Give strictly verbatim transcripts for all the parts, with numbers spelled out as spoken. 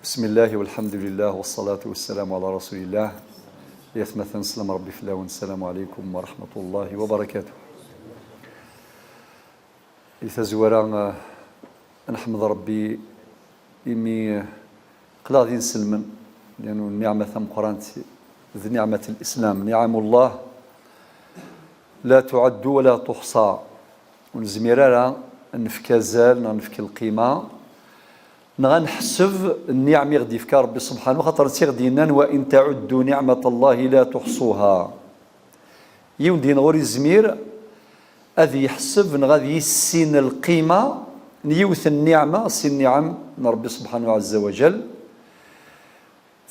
بسم الله والحمد لله والصلاة والسلام على رسول الله. Yat matan, slam Rebbi fell-awen, السلام عليكم ورحمة الله وبركاته. Di tazwara, eh, nḥemmed Rebbi imi, eh, aql-aɣ d inselmen, لأنه nniɛma tameqqrant d niɛmat l-Islam. نعم الله لا تعد ولا تحصى. Ur nezmir ara ad nefk azal neɣ nefk lqima neɣ ad neḥseb nniɛma i ɣ-d-yefka Rebbi subḥanu, xaṭer d i ɣ-d-yennan: وإن تعدوا نعمة الله لا تحصوها. Yiwen deg-neɣ ur yezmir ad yeḥseb neɣ ad yissin lqima n yiwet n nniɛma si nniɛam n Rebbi subḥanu ɛezza wa jal.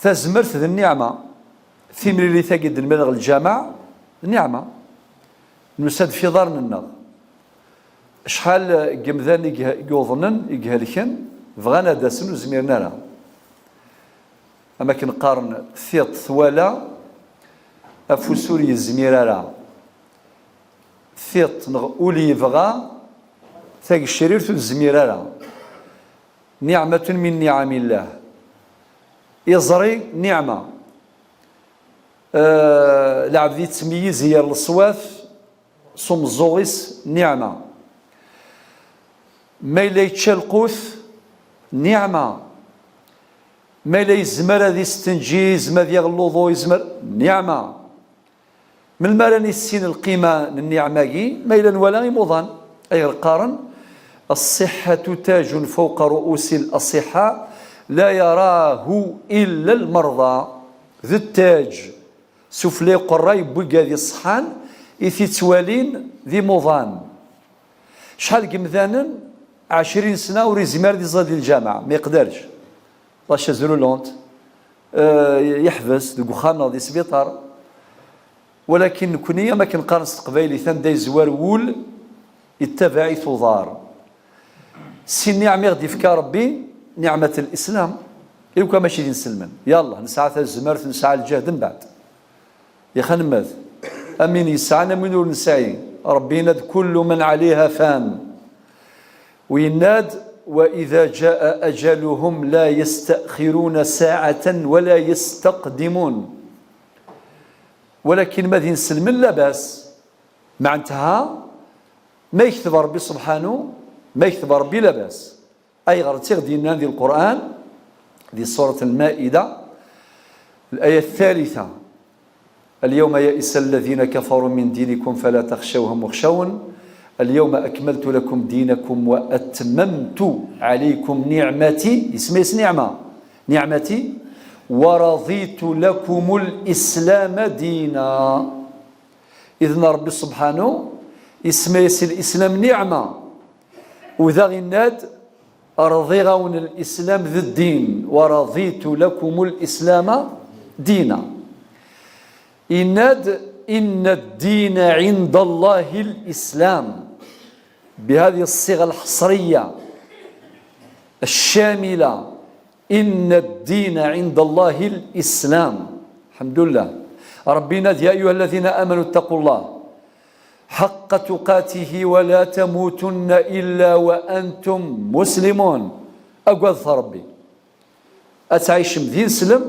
Tazmert d nniɛma. Timlilit-agi d-nmaleɣ lǧameɛ, d nniɛma. Nusa-d f iḍarren-nneɣ. Acḥal n yemdanen i geh-, i yuḍnen, i ihelken, bɣan ad d-asen, ur zmiren ara. Am akken qqaren, tiṭ twala, afus ur yezmir ara. Tiṭ neɣ ul yebɣa, tagecrirt ur tezmir ara. نعمة من نعم الله. Iẓri, niɛma. Eh, lɛebd yettmeyyiz gar leṣwat s umeẓẓuɣ-is, niɛma. Ma yella yečča lqut, niɛma. Ma yella yezmer ad istenji, yezmer ad yaɣ luḍu, yezmer, niɛma. Melmi ara nissin lqima n nniɛma-agi? Ma yella nwala imuḍan. Ayɣer qqaren: الصحة تاج فوق رؤوس الأصحاء لا يراه إلا المرضى. D ttaj sufella uqerray n wigad iṣeḥḥan i t-ittwalin d imuḍan. Acḥal n yemdanen, ɛecrin sna ur yezmir ad iẓid di lǧameɛ, ma yeqderc. La chaise roulante, eh, yeḥbes deg uxxam neɣ di sbiṭar. Walakin nekni, am akken qqaren s teqbaylit, anda yezwar wul, yettabaɛ-it uḍar. Si nniɛma i ɣ-d-ifka Rebbi, niɛmat l-Islam, i uka mačči d inselmen. Yallah, nesɛa tazmert, nesɛa lǧehd, mbeɛd. Yax anmad, am win yesɛan, am win ur nesɛi. Rebbi yenna-d: كل من عليها فان. U yenna-d: وإذا جاء أجلهم لا يستأخرون ساعة ولا يستقدمون. Walakin ma d inselmen, labas. Meɛnetha, ma yekteb Rebbi subḥanu, ma yekteb Rebbi, labas. Ayɣer? D i ɣ-d-yennan di Lqur'an, di surat Lmaida, الآية الثالثة: اليوم يئس الذين كفروا من دينكم فلا تخشوهم واخشون اليوم أكملت لكم دينكم وأتممت عليكم نعمتي. Isem-is niɛma. نعمتي ورضيت لكم الإسلام دينا. Idn Rebbi subḥanu, isemma-yas lislam niɛma. U daɣ yenna-d: "Rḍiɣ-awen lislam d ddin, wa raditu lakum lislama dina." Yenna-d: "Inna ddina inda Allahi lislam." بهذه الصيغة الحصرية الشاملة: "إن الدين عند الله الإسلام." الحمد لله. Rebbi yenna-d: "يا أيها الذين آمنوا اتقوا الله حق تقاته ولا تموتن إلا وأنتم مسلمون." Agadet Rebbi. Ad tɛicem d ineslem,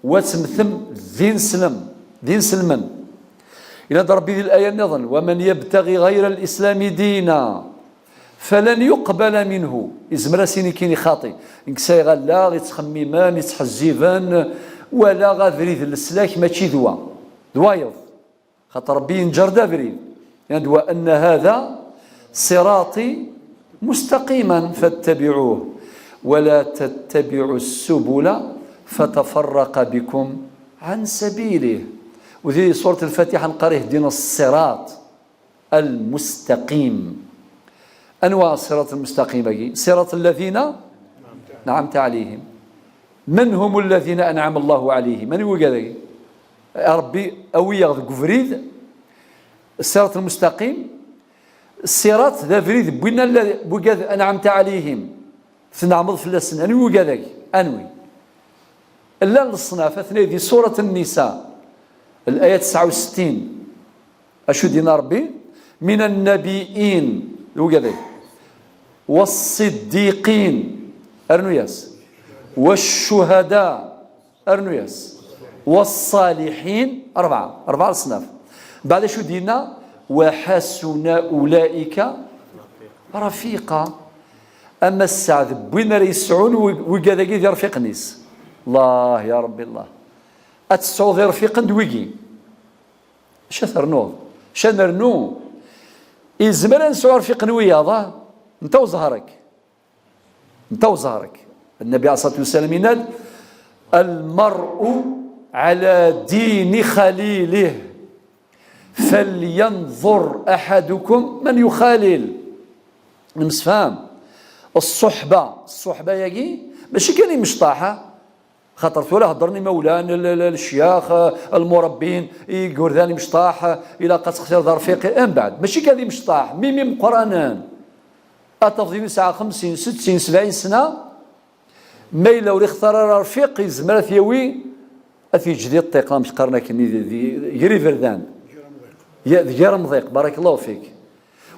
u ad temmtem d ineslem, d inselmen. Yenna-d Rebbi di laya nniḍen: "ومن يبتغ غير الإسلام دينا فلن يقبل منه." Izmer ad s-yini kini xaṭi. Nekk sɛiɣ allaɣ ittxemmimen, ittḥezziben, walaɣ abrid n leslak mačči d wa. D wayeḍ. Xaṭer Rebbi yenǧer-d abrid. Yenna-d: "وأن هذا صراطي مستقيما فاتبعوه ولا تتبعوا السبل فتفرق بكم عن سبيله." U di surat Lfatiḥa neqqar: "اهدنا الصراط المستقيم." Anwa ṣṣirat lmustaqim-agi? صراط الذين أنعمت عليهم. من هم الذين أنعم الله عليهم؟ Anwi wigad-agi? Rebbi, awi-yaɣ deg ubrid, ṣṣirat lmustaqim. Ṣṣirat d abrid n winna, wigad أنعمت عليهم. Tneɛmeḍ fell-asen. Anwi wigad-agi? Anwi? Llan leṣnaf, atnay di surat Nnisa, laya tesɛa u settin. Acu d-yenna Rebbi? "من النبيين", d wigad-agi. "والصديقين", rnu-yas. Wac-cuhada, rnu-yas. Waṣṣaliḥin, rebɛa, rebɛa leṣnaf. Beɛd acu d-yenna? Wa ḥasuna ulaika rafiqa. Ama sseɛd n win ara yesɛun wi-, wigad-agi d irfiqen-is. Allah, ya Rebbi, Allah. Ad tesɛuḍ irfiqen d wigi. Acu ad ternuḍ? Acu ad nernu? Izmer ad nesɛu irfiqen wiyaḍ, ah? Nta uẓhar-ik. Nta uẓhar-ik. Nnbi ɛalayhi ṣṣalatu wassalam yenna-d: "Al-mar'u ɛala dini xalilih, falyanẓur aḥadukum man yuxalil." Nemsefham? Ṣṣuḥba, ṣṣuḥba-yagi, mačči kan imecṭaḥ, ah? Xaṭer tura heddren imawlan, l-, l-, l-, lecyax, eh, lmurabbin, igerdan imecṭaḥ, eh, ilaq ad textireḍ arfiq, eh, mbeɛd. Mačči kan d imecṭaḥ, mimi meqqranen. Ad tafeḍ yiwen yesɛa xemsin, settin, sebɛin sna, ma yella ur ixtar ara arfiq, yezmer ad t-yawi, ad t-yeǧǧ di ṭṭiq, amek qqaren akken, di, di, gar iberdan. Ya, d gar amḍiq, barakallahu fik.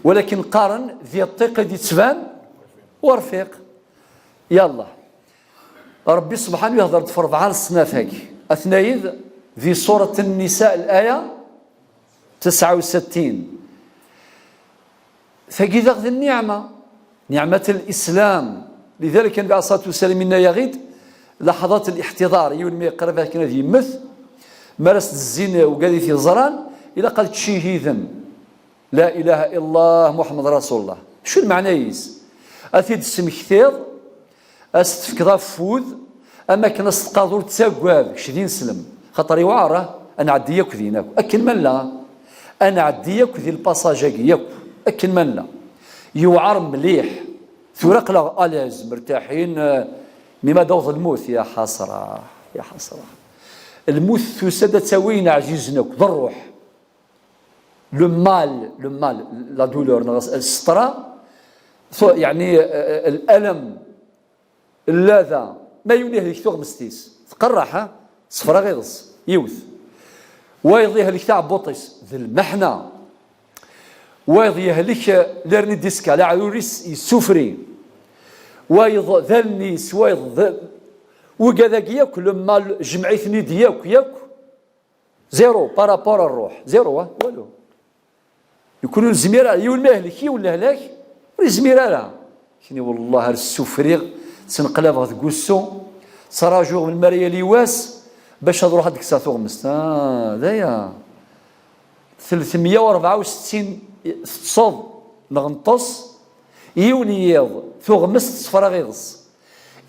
Walakin qqaren, di ṭṭiq i d-yettban urfiq. Yallah. Ṛebbi subḥanu yehdeṛ-d f ṛebɛa leṣnaf-agi. Atnayed di surat Nnisa, laya tesɛa u settin. Tagi daɣ d nniɛma, niɛmat lislam. Lidalik, Nnbi ɛalayhi ṣṣalatu wassalam yenna-yaɣ-id, laḥḍat liḥtiḍar, yiwen mi yeqreb akken ad yemmet, mi ara s-d-zzin wigad i t-yeẓran, ilaq ad tcihidem. La ilaha illallah Muḥemmed Rasulullah. Acu lmeɛna-is? Ad t-id-tesmektiḍ, ad s-tefkeḍ afud, am akken ad s-teqqareḍ ur ttaggad, kečč d ineslem. Xaṭer yewɛer, ah, ad nɛeddi yakk din akk. Akken ma nella, ad nɛeddi yakk di lpasaj-agi yakk. Akken ma nella. Yewɛer mliḥ. Tura aql-aɣ à l'aise, mertaḥin, eh, mi ma d-taweḍ lmut, ya ḥasra, ya ḥasra. Lmut tusa-d ad tawi ayen ɛzizen akk, d ṛṛuḥ. Le mal, le mal, la douleur, neɣ sseṭra, tu-, yeɛni, eh, eh, l'alam, llada, ma yiwen yehlek tuɣmest-is, tqerreḥ, ha? Sefra ɣiḍes, yiwet. Wayeḍ yehlek taɛebbuṭ-is, d lmeḥna. Wayeḍ yehlek, eh, l'hernie discale, aɛrur-is yessufri. Wayeḍ d allen-is, wayeḍ d wigad-agi yakk, le mal, jmeɛ-iten-id yakk, yakk. Zéro par rapport ar ṛṛuḥ. Zéro, ah, walu. Nekni ur nezmir ara. Yiwen ma yehlek, yiwen lehlak, ur yezmir ara. Kni, wellah, ar ssufriɣ, ttneqlabeɣ deg wussu, ttrajuɣ melmi ara yali wass, bac ad ruḥeɣ ad d-kkseɣ tuɣmest. Ah, d aya. Tletemya u rebɛa u settin teṭṭseḍ neɣ neṭṭes, yiwen yiḍ, tuɣmest tessefra ɣiḍes.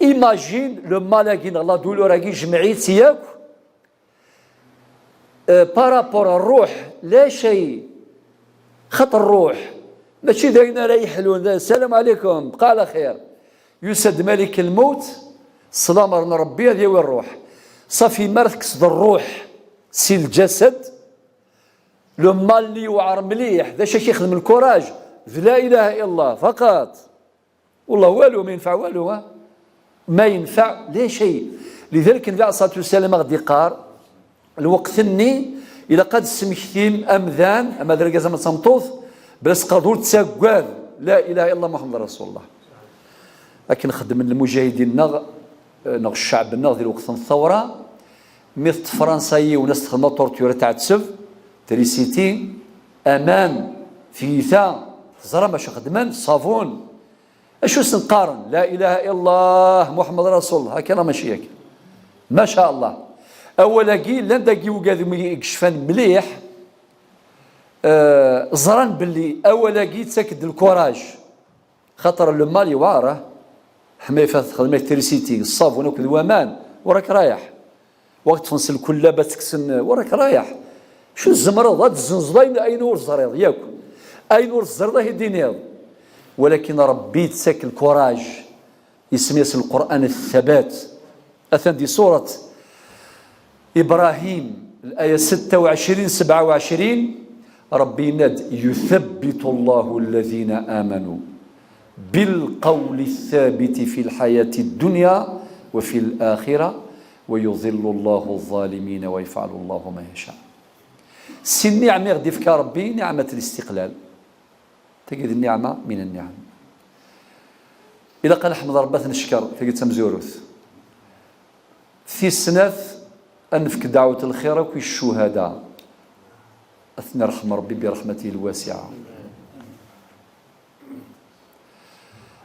Imagine le mal-agi neɣ la douleur-agi, jmeɛ-itt yakk, Euh, par rapport ar ṛṛuḥ, la cay. Xaṭer ṛṛuḥ, mačči d ayen ara yeḥlun, d "Salam ɛlikum, bqa ɛla xir." Yusa-d malik lmut, s lamer n Ṛebbi ad yawi ṛṛuḥ. Ṣafi, mi ara tekkseḍ ṛṛuḥ si lǧasad, le mal-nni yewɛer mliḥ, d acu ak-ixdem lkuraj? D la ilaha illallah, faqat. Wallah, walu, ma yenfeɛ walu, ha? Ma yenfeɛ, la cay. Lidalik, Nnbi ɛalayhi ṣṣalatu wassalam a ɣ-d-iqqar, lweqt-nni, ilaq ad d-tesmektim amdan, ama d argaz, ama d tameṭṭut, bla sqad, ur ttaggad, la ilaha illallah Muḥemmed Rasulullah. Akken xeddmen lmujahidin-nneɣ, eh, neɣ cceɛb-nneɣ di lweqt n tthawra, mi teṭṭef Fransa yiwen, as-texdem la torture, ad tɛetteb, trisiti, aman, tiyita, teẓram acu xeddmen, ṣṣabun. Acu sen-qqaren? La ilaha illallah Muḥemmed Rasulullah. Akka neɣ mačči akka? Maca Allah. Awal-agi, llan dagi wigad i yecfan mliḥ, eh, ẓran belli awal-agi yettak-d lkuraj. Xaṭer le mal yewɛer, ah. Ḥma ifa texdem trisiti, ṣṣabun akked waman, ur ak rayeḥ. Wa ṭṭfen s lkullaba, ttekksen, wa rak rayeḥ. Acu tzemreḍ ad tezzenzeḍ ayen, ayen ur teẓriḍ yakk? Ayen ur teẓriḍ ad t-id-tiniḍ. Walakin Ṛebbi yettak lkuraj, yesmi-as Lqur'an thabat. Atan di surat Ibrahim, laya setta u ɛecrin, sebɛa u ɛecrin, Ṛebbi yenna-d: "يثبت الله الذين آمنوا بالقول الثابت في الحياة الدنيا وفي الآخرة ويضل الله الظالمين ويفعل الله ما يشاء." Si nniɛma i ɣ-d-ifka Ṛebbi, niɛmat listiqlal. Tagi d nniɛma min nniɛam. Ilaq ad neḥmed Ṛebbi, ad t-neckeṛ, tagi d tamezwarut. Tis snat, ad nefk ddeɛwet n lxir akk i ccuhada. Ad ten-irḥem Ṛebbi bi ṛeḥmatihi lwasiɛa.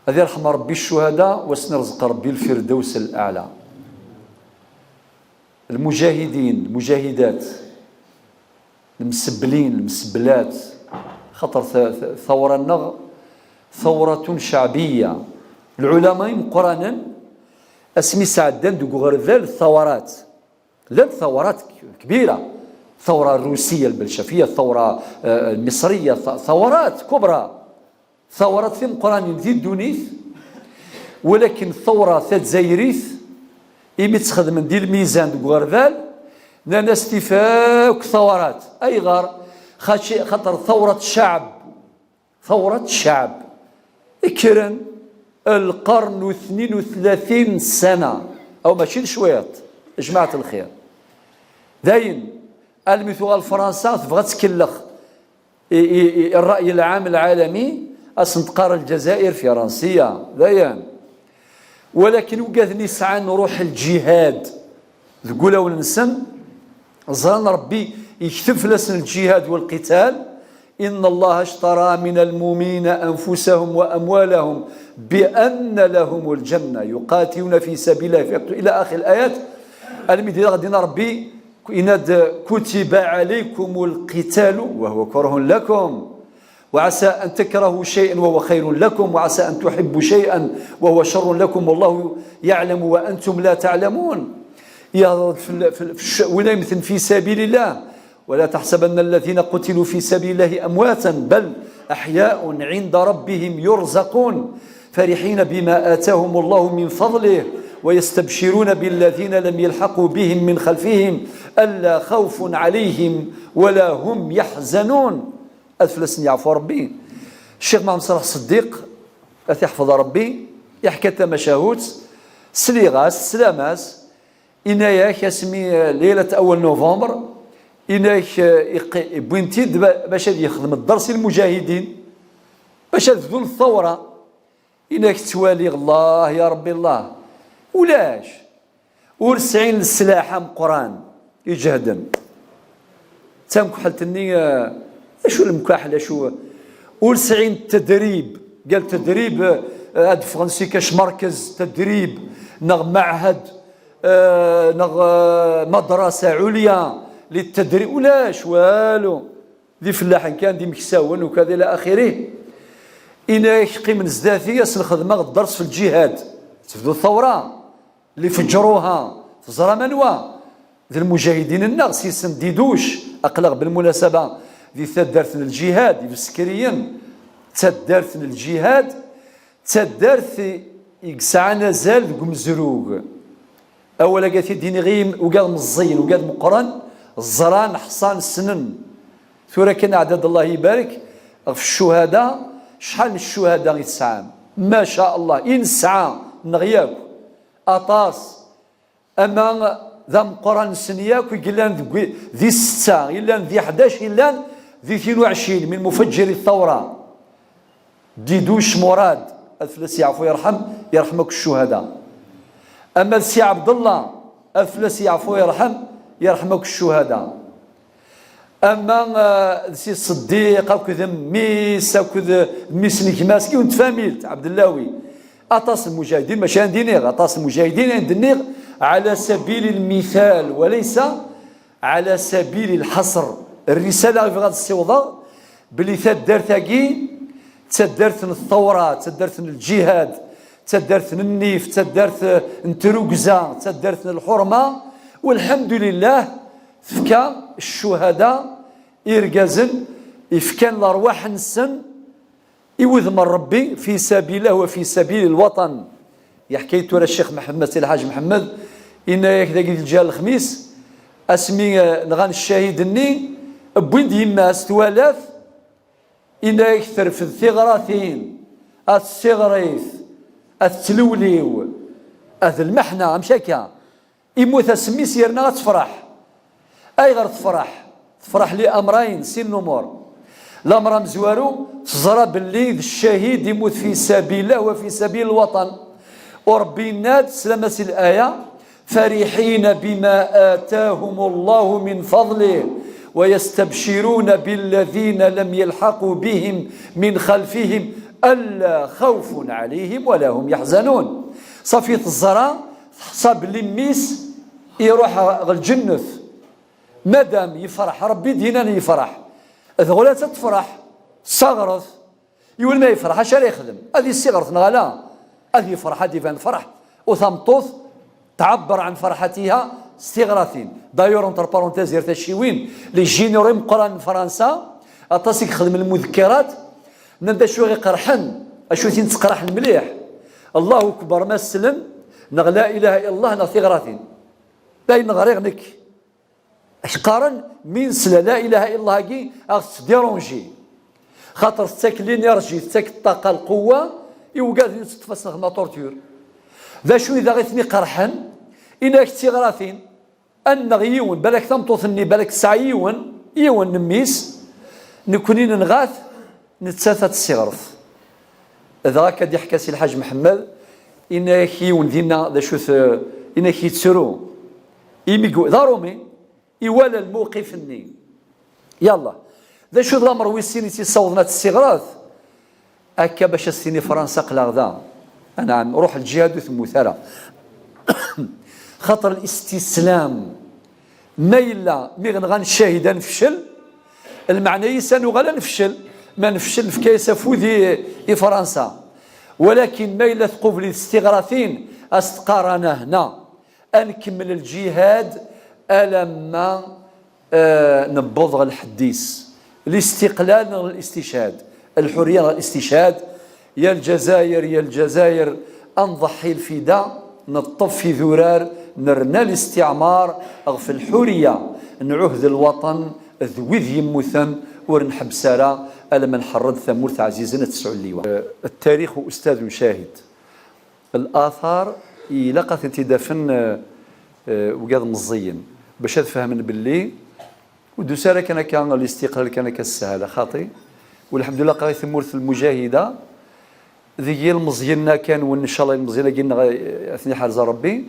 Ad irḥem Ṛebbi ccuhada, u ad sen-irẓeq Ṛebbi lfirdews l-aɛla. Lmujahidin, lmujahidat, lmsebbelin, lmsebblat, xaṭer ta-, ta-, tawra-nneɣ tawratun ceɛbiyya. Lɛulama imeqqranen asmi sɛeddan deg uɣerbal tawrat. Llant tawrat k-, kbira. Tawra rrusiya, lbelcafiya, tawra, eh, lmisriya, ta-, tawrat kubra. Tawrat timeqqranin di ddunit, walakin tawra tazzayrit, imi tt-xedmen di lmizan deg uɣerbal, nnan-as tif akk tawrat. Ayɣer? Xaci-, xaṭer tawrat cceɛb, tawrat cceɛb, kkren lqern u tnin u tlatin ssana, aw mačči d cwiṭ, jmaɛet lxir. Dayen, almi tuɣal Fransa tebɣa ad tkellex i, i, i ṛṛay lɛam lɛalami, ad sen-teqqar Lǧazair Firansiya, dayen. Walakin ugaden yesɛan ṛuḥ lǧihad deg wulawen-nsen, ẓran Ṛebbi yekteb fell-asen lǧihad walqital, إن الله اشترى من المؤمنين أنفسهم وأموالهم بأن لهم الجنة يقاتلون في سبيل الله فيقتلون إلى آخر الآيات. Almi d-, ɣ-, din Ṛebbi Yenna-d: كتب عليكم القتال وهو كره لكم وعسى أن تكرهوا شيئا وهو خير لكم وعسى أن تحبوا شيئا وهو شر لكم والله يعلم وأنتم لا تعلمون. Yehḍer-d f-, f-, f-, win ay yemmten في سبيل الله: ولا تحسبن الذين قتلوا في سبيل الله أمواتا بل أحياء عند ربهم يرزقون فرحين بما آتاهم الله من فضله ويستبشرون بالذين لم يلحقوا بهم من خلفهم ألا خوف عليهم ولا هم يحزنون. Ad fell-asen yeɛfu Ṛebbi. Ccix Muḥemmed Ṣaleḥ Ṣeddiq, ad t-iḥfeḍ Ṛebbi, iḥka-d tamacahut, sliɣ-as, teslam-as, Inna-yak asmi, eh, leylat awal novembre, inna-yak, eh, iqi-, wwin-t-id ba-, bac ad yexdem dders i lmujahidin, bac ad bdun ttawra. Inna-yak ttwaliɣ, Allah, ya Ṛebbi, Allah. Ulac. Ur sɛin leslaḥ ameqqran iǧehden. D tamekḥelt-nni, eh, acu lemkaḥel, acu, ur sɛin tedrib, qal tedrib, eh, ad ffɣen si kac merkez tedrib, neɣ maɛhad, eh, neɣ, eh, madrasa ɛulya li tedrib, ulac walu. D ifellaḥen kan, d imeksawen, ukad ila axirih. Inna-yak qqimen zdat-i, ad sen-xedmeɣ dders f lǧihad. Tebdu tawra. Li feǧruha, teẓram anwa? D lmujahidin-nneɣ, s yisem Diduc, aql-aɣ belmunasaba di taddart n lǧihad, Ibeskriyen, d taddart n lǧihad, d taddart i yesɛan azal deg umezrug. Awal-agi ad t-id-iniɣ i ugad meẓẓiyen, ugad meqqren, ẓran, ḥṣan, ssnen. Tura kan aɛdad, Allah ibarek, ɣef ccuhada, cḥal n ccuhada i tesɛam? Ma ca Allah, i nesɛa, neɣ yakk? Aṭas. Ama d ameqqran-nsen yakk i yellan deg wi-, di setta, yellan di ḥdac, yellan di tnin u ɛecrin min mufeǧǧiri ttawra. Diduc Murad, ad fell-as yeɛfu yerḥem, yerḥem akk ccuhada. Ama d Si Ɛebdella, ad fell-as yeɛfu yerḥem, yerḥem akk ccuhada. Ama, eh, d Si Ṣeddiq akked mmi-s akked mmi-s n gma-s, yiwen n tfamilt, Ɛebdellawi. Aṭas n lmujahidin, mačči ad d-iniɣ, aṭas n lmujahidin, ad d-nniɣ, ɛala sabili lmital, walaysa ɛala sabili lḥasr. Rrisala i bɣiɣ ad ssiwḍeɣ, belli taddart-agi d taddart n ttawra, d taddart n lǧihad, d taddart n nnif, d taddart, eh, n trugza, d taddart n lḥurma, walḥemdulillah, tefka ccuhada irgazen, ifkan lerwaḥ-nsen i wudem n Ṛebbi, fi sabilillah wa fi sabili lwaṭan. Yeḥka-yi-d tura Ccix Mḥemmed, Si Lḥaǧ Mḥemmed, inna-yak dagi di lǧiha n Lexmis, asmi, eh, nɣan ccahid-nni, wwin-d yemma-s, twala-t, inna-yak terfed tiɣratin, at tiɣrit, at tlewliw, at lmeḥna, amek akka? Immut ass mmi-s yerna ad tefreḥ. Ayɣer tefreḥ? Tefreḥ li amrayn, sin lumuṛ. Lameṛ amezwaru, teẓra belli d ccahid immut fi sabilillah wa fi sabil lwaṭan. U Ṛebbi yenna-d, teslam-as i laya, فرحين بما آتاهم الله من فضله ويستبشرون بالذين لم يلحقوا بهم من خلفهم ألا خوف عليهم ولا هم يحزنون. Ṣafi teẓra, teḥṣa belli mmi-s iruḥ ɣer lǧennet. Madam yefreḥ Rebbi, dinna yefreḥ. Dɣa ula d tefreḥ, tessiɣret. Yiwen ma yefreḥ, acu ara yexdem? Ad yessiɣret neɣ ala? Ad yefreḥ, ad iban lferḥ. U tameṭṭut tɛebber ɛen ferḥatiha s tiɣratin. D'ailleurs, entre parenthèses, gar tacciwin, les généraux imeqqranen n Fransa, aṭas i yexdmen lmudekkirat, nnan d acu i ɣ-iqerḥen, acu i ten-ittqerḥen mliḥ. Allahu akbar ma slen, neɣ la ilaha illallah, neɣ tiɣratin. D ayen ɣriɣ nekk. Qqaren mi nesla la ilaha illallah-agi, aɣ tettdiranji. Xaṭer tettak l'énergie, tettak ṭṭaqa, lqewwa i ugaden, teṭṭef-asen ɣer la torture. D acu i d aɣ-iten-iqerḥen? Inak d tiɣratin, anneɣ yiwen, balak tameṭṭut-nni, balak tesɛa yiwen, yiwen n mmi-s, nekkni nenɣa-t, nettat ad tessiɣret. Dɣa akka d-iḥka si Lḥaǧ Mḥemmed, inak yiwen dinna d acu-t, inak yettru. Imi yewwa-, d aṛumi, iwala lmewqif-nni. Yalla, d acu d lamer wis sin i tt-yessawḍen ad tessiɣret? Akka bac as-tini Fransa aql-aɣ da. Anɛam, ruḥ lǧihad ur temmut ara. Xaṭer listislam, ma yella mi ɣ-nɣan ccahid ad nefcel, lmeɛna-is ad nuɣal ad nefcel. Ma nefcel, nefka-yas afud i, i Fransa. Walakin ma yella tqubel-it s tiɣratin, ad s-teqqar: "Ana hna." Ad nkemmel lǧihad alamma, eh, newweḍ ɣer lḥedd-is. Listiqlal neɣ listichad, lḥurriya neɣ listichad, ya Lǧazayer, ya Lǧazayer, ad nḍeḥḥi lfida, neṭṭef idurar, nerna listiɛmar ɣef lḥurriya, nɛuhed lwaṭan d wid yemmuten, ur nḥebbes ara alamma nḥerr-d tamurt ɛzizen ad tesɛu lliwa. Eh, التاريخ أستاذ شاهد. L'athar ilaq ad tent-id-afen, eh, eh, wigad meẓẓiyen, bac ad fehmen belli ur d-tusi ara kan akka listiqlal kan akka s sshala, xaṭi. Welḥemdulillah, aql-i tmurt lmujahida, deg yilmeẓyen-a kan, wa ncallah ilmeẓyen-agi-nneɣ, eh, ad ten-iḥrez Rebbi.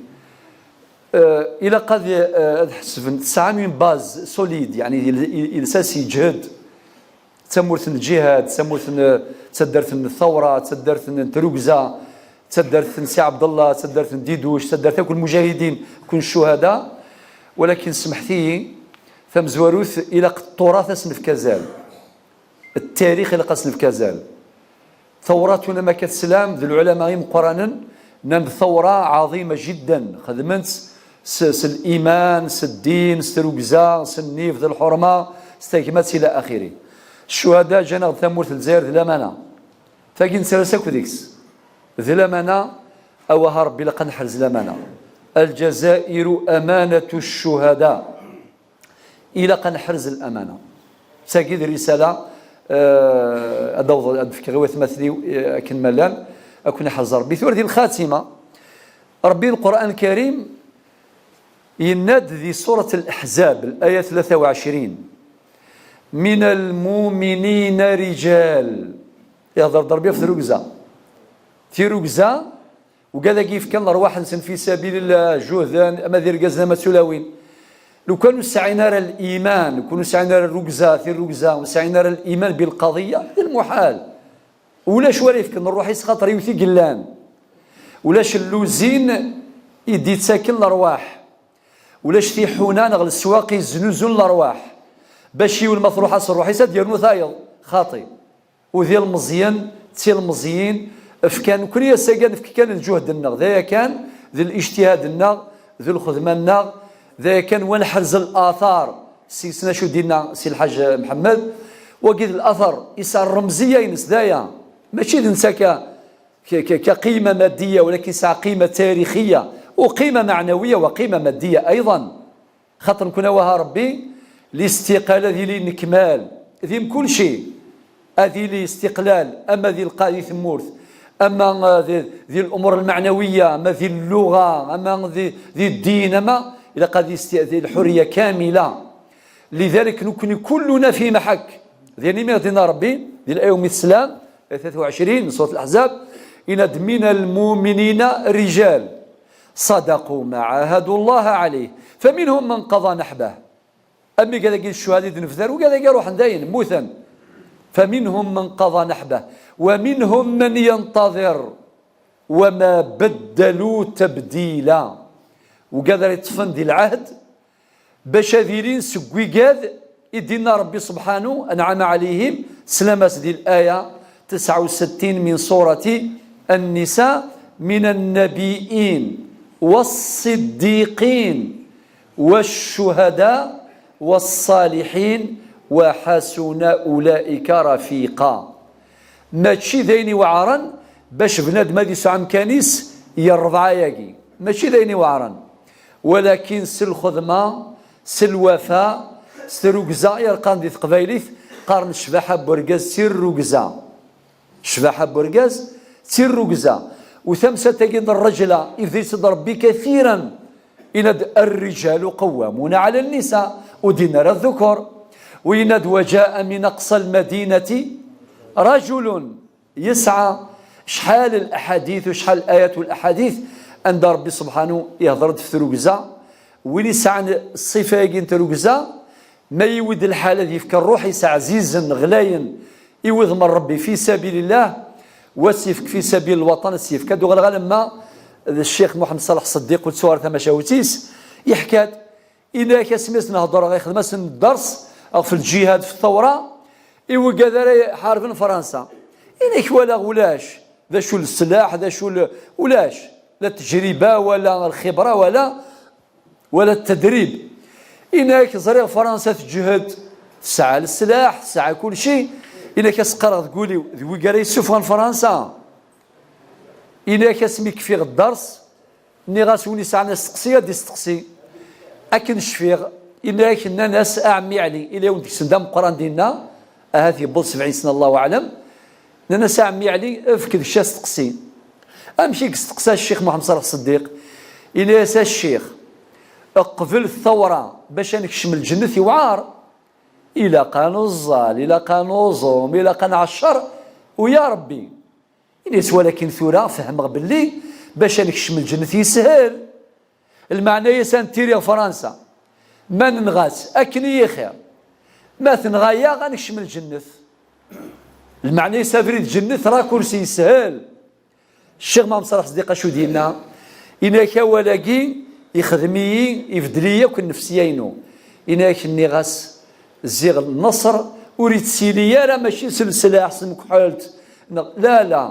Eh, ilaq ad, eh, ad ḥesben tesɛam une base solide, yeɛni il, il, il, sas yeǧhed. D tamurt n lǧihad, d tamurt n, d taddart n thawra, d taddart n trugza, d taddart n Si Ɛebdallah, d taddart n Diduc, d taddart akk n lmujahidin, akk n ccuhada. Walakin semḥet-iyi, tamezwarut, ilaq tturat ad s-nefk azal. Ttarix ilaq ad s-nefk azal. Tawrat, win ma akka teslam, d lɛulama imeqqranen, nnan-d tawra ɛaḍima jiddan, xedmen-tt s, s liman, s ddin, s trugza, s nnif, d lḥurma, s tagmat, ila axiri. Ccuhada ǧǧan-aɣ-d tamurt n Lezzayer d lamana. Tagi nettarra-tt akk deg-s. D lamana, awah a Rebbi, ilaq ad neḥrez lamana. الجزائر أمانة الشهداء. Ilaq ad neḥrez lamana. Tagi d risala, eh, ad d-awḍeɣ, ad d-fkeɣ i watmaten-iw, eh, akken ma llan, ad ken-iḥrez Rebbi. Tura di lxatima, Rebbi Lqur'an Lkarim yenna-d di surat Al-Ahzab, l'aya tlata u ɛecrin: "من المؤمنين رجال". Ihder-d Rebbi ɣef trugza. Tirugza, Ugad-agi yefkan lerwaḥ-nsen fi sabilillah, juhden, ama d irgazen, ama d tulawin. Lukan ur sɛin ara liman, lukan ur sɛin ara rugza, tirrugza, ur sɛin ara liman bilqaḍiyya, d lmuḥal. Ulac wara yefken lerwaḥ-is xaṭer yiwet i yellan. Ulac lluzin i d-ittaken lerwaḥ. Ulac tiḥuna neɣ leswaq i yeznuzun lerwaḥ. Bac yiwen ma truḥ-as rruḥ-is ad yernu tayeḍ, xaṭi. U d ilmeẓyen, d tilmeẓyin, fkan, nekkni ass-agi ad nefk kan lǧuhd-nneɣ, d aya kan, d lijtihad-nneɣ, d lxedma-nneɣ, d aya kan wa neḥrez l'athar, seg-sen acu d-inna Si Lḥaǧ Mḥemmed, wagi d l'athar, yesɛa rremziya-ines, d aya, mačči d netta ka, ka, ka, ka qima maddiya, walakin yesɛa qima tarixiyya, u qima maɛnawiyya, wa qima maddiya ayḍan. Xaṭer nekkni, awah a Rebbi, listiqlal ad yili nekmal di mkul cci, ad yili istiqlal ama di lqa-, di tmurt, ama, eh, di, di l'umur lmeɛnawiyya, ama di lluɣa, ama di, di ddin, ama ilaq ad isti-, di lḥurriya kamila. Lidalik nekkni kulluna fi maḥak. D ayen imi ɣ-d-inna Rebbi di l'aya umi teslam, tlata u ɛecrin n surat Laḥzab, inna-d: "من المؤمنين رجال". صدقوا ما عاهدوا الله عليه فمنهم من قضى نحبه. Am igad-agi n ccuhada i d-nebder, ugad-agi ruḥen dayen, mmuten. فمنهم من قضى نحبه ومنهم من ينتظر وما بدلوا تبديلا. Ugad ara yeṭṭfen di lɛahd, bac ad ilin seg wigad i d-inna Ṛebbi subḥanu, أنعم عليهم, teslam-as di laya tesɛa u settin min surati An-Nisa, من النبيين والصديقين والشهداء والصالحين وحسن أولئك رفيقا. Mačči d ayen iweɛṛen bac bnadem ad yesɛu amkan-is i ṛṛebɛa-agi. Mačči d ayen iweɛṛen. Walakin s lxedma, s lwafa, s trugza i qqaren di teqbaylit, qqaren ccbaḥa n urgaz d tirrugza. Ccbaḥa n urgaz d tirrugza. U tamsalt-agi n rrejla, ibda-tt-id Ṛebbi kathiran. Yenna-d: الرجال قوامون على النساء. Ur d-yenni ara الذكور. U yenna-d: وجاء من أقصى المدينة رجل. Yesɛa cḥal n laḥadit u cḥal n layat u laḥadit anda Ṛebbi subḥanu ihder-d f trugza. Win yesɛan ṣṣifa-agi n trugza, ma yiwi-d lḥal ad yefk ṛṛuḥ-is ɛzizen, ɣlayen, i wudem n Ṛebbi fi sabilillah, wa s-yefk fi sabil lwaṭan, s-yefk. Ad uɣaleɣ alamma d Ccix Muḥemmed Ṣaleḥ Ṣeddiq, ur ttuɣ ara tamacahut-is, yeḥka-d. Yenna-ak asmi as-nhedder, ixdem-asen dders ɣef lǧihad f tawra i wigad ara iḥarben Fransa. Yenna-ak walaɣ ulac d acu leslaḥ, d acu l-, ulac la tejriba wala lxibra wala, wala tedrib. Yenna-ak ẓriɣ Fransa teǧhed, tesɛa leslaḥ, tesɛa kulci. Yenna-ak as qqareɣ deg wul-iw d wigi ara yessufɣen Fransa. Yenna-ak asmi kfiɣ dders, nniɣ-as win yesɛan asteqsi ad d-isteqsi. Akken cfiɣ, yenna-ak nnan-as a ɛemmi Ɛli, ila yawen deg-sen d ameqqran dinna, ahat yewweḍ sebɛin sna, Allahu aɛlam. Nnan-as a ɛemmi Ɛli, efk deg-s asteqsi. Amek i yesteqsa Ccix Muḥemmed Ṣaleḥ Ṣeddiq? Yenna-as a Ccix, qbel tawra bac ad nekcem lǧennet yewɛer. Ilaq ad neẓẓal, ilaq ad nuẓum, ilaq ad nɛeccer, u ya Ṛebbi. Ini-as walakin tura fehmeɣ belli bac ad nekcem lǧennet yeshel. Lmeɛna-yas ad nettiri ɣer Fransa, ma nenɣa-tt akken i yixir, ma tenɣa-yaɣ ad nekcem lǧennet. Lmeɛna-yas abrid lǧennet raccourci yeshel. Ccix Muḥemmed Ṣaleḥ Ṣeddiq acu d-yenna? Yenna-ak awal-agi ixdem-iyi, ibeddel-iyi akk nnefsiya-inu. Yenna-ak nniɣ-as ziɣ nneṣr ur yettili ara mačči s leslaḥ, s lmekḥelt, neɣ, la, la.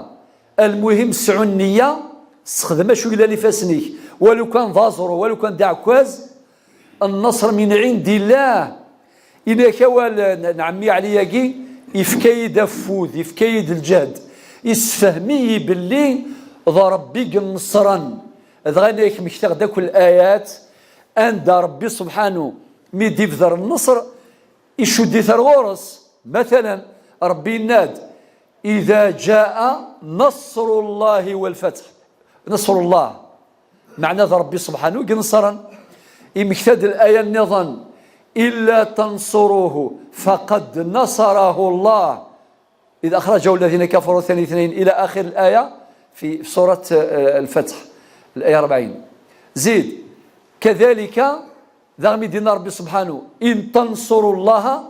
Almuhim, sɛu nniya, sexdem acu yellan ifassen-ik, walu kan d aẓru, walu kan d aɛekkaz, nneṣr min ɛindillah. Yenna-ak awal n, n ɛemmi Ɛli-agi, ifka-yi-d afud, ifka-yi-d lǧehd, issefhem-iyi belli d Ṛebbi i yenneṣren. Dɣa yenna-ak mektaɣ-d akk layat anda Ṛebbi subḥanu mi d-ibder nneṣr, icudd-it ar ɣur-s. Matalan, Ṛebbi yenna-d: إذا جاء نصر الله والفتح. Nasrullah, meɛna d Ṛebbi subḥanu i ineṣṣren. Imekta-d laya nniḍen: إلا تنصروه فقد نصره الله إذ أخرجه الذين كفروا ثاني اثنين إلى آخر الآية في سورة, آه، الفتح، الآية أربعين. Zid, kadalika, daɣ mi d-yenna Ṛebbi subḥanu: إن تنصروا الله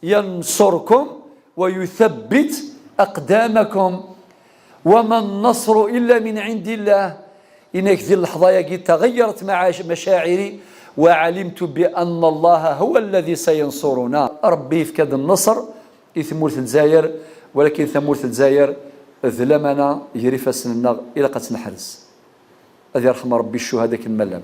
ينصركم ويثبت أقدامكم وما النصر إلا من عند الله. Yenna-ak di lleḥḍa-yagi تغيرت معاش-, مشاعري وعلمت بأن الله هو الذي سينصرنا. Ṛebbi yefka-d nneṣr i tmurt n Lezzayer, walakin tamurt n Lezzayer d lamana gar ifassen-nneɣ, ilaq ad tt-neḥrez. Ad irḥem Ṛebbi ccuhada akken ma llan.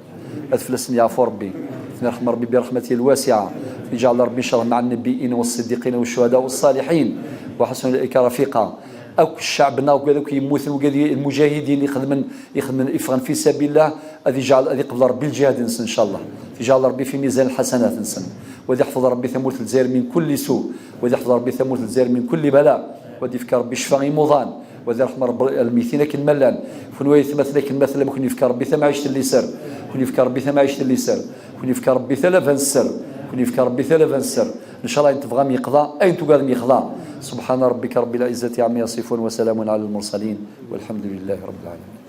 Ad fell-asen yeɛfu Ṛebbi. Ad ten-irḥem Ṛebbi برحمته الواسعة. Ad iǧɛel Ṛebbi, incallah, مع النبيين والصديقين والشهداء والصالحين وحسن أولئك رفيقا. Akk ccɛeb-nneɣ, wigad akk yemmuten, wigad i, lmuǧahidin ixedmen, ixedmen, iffɣen fi sabilillah, ad iǧɛel, ad iqbel Ṛebbi lǧihad-nsen, incallah. Ad iǧɛel Ṛebbi في ميزان الحسنات-nsen. Wa ad iḥfeḍ Ṛebbi tamurt n Lezzayer من كل سوء. Wa ad iḥfeḍ Ṛebbi tamurt n Lezzayer من كل بلاء. Wa ad ifk Ṛebbi ccfa i imuḍan. Wa ad irḥem Ṛebbi lmeytin akken ma llan. Kunwi ay atmaten akken ma tellam, ad ken-yefk Ṛebbi tamɛict n liser. Ad ken-yefk Ṛebbi tamɛict n liser. Ad ken-yefk Ṛebbi talaba n sser. Ad ken-yefk Ṛebbi talaba n sser. Ncallah ayen tebɣam yeqḍa, ayen tugadem yexḍa. سبحان ربك رب العزة عما يصفون وسلام على المرسلين والحمد لله رب العالمين.